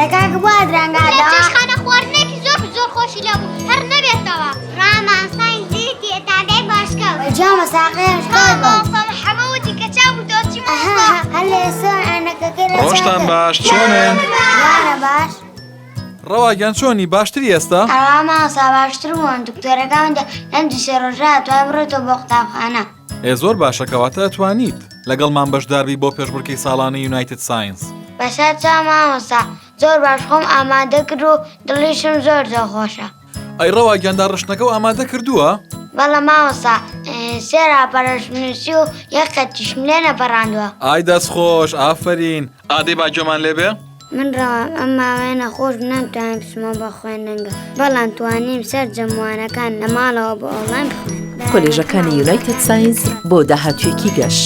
ئەرێ کاکە بۆ درەنگا لە چێشتخانە خواردنێکی زۆر زۆر خۆشی لێ بوو هەر نەبێتەوە. ڕامان ساینس تابعی باشکەوت. جامە ساقیان شکاوت بوو. مامۆستا محەممەد وتی کە چاو بوو تۆ چی مامۆستا؟ هەر لە ئێستا عەینەکەکەی لە ڕۆژتان باش چۆنن؟ جوانە باش. ڕەوا گیان چۆنی باشتری ئێستا؟ ئەوا مامۆستا باشتر بووم دکتۆرەکان وتی لەم دوو سێ ڕۆژە ئەتوانی بڕۆیتەوە بۆ قوتابخانە. ئێ زۆر باشە کەواتە ئەتوانیت لەگەڵمان بەشداربی بۆ پێشبڕکێی ساڵانەی یونایتد ساینس. بەسەر چاو مامۆستا زۆر باش خۆم ئامادە کرد و دڵیشم زۆر زۆر خۆشە. ئەی ڕەوا گیان داڕشتنەکەو ئامادە کردووە؟ بەڵێ مامۆستا سێ ڕاپەڕەشم نووسی و یەک خەتیشم لێ نەپەڕاندووە. ئای دەست خۆش ئافەرین ئادەی با گوێمان لێ بێ. من ڕەوام ئەم ماوەیە نەخۆش بووم نەمتوانی بچمەوە بۆ خوێندنگە بەڵام توانیم سەرجەم وانەکان لە ماڵەوە بە ئۆنلاین بخوێنم. کۆلێژەکانی یونایتد ساینس بۆ داهاتوویەکی گەش.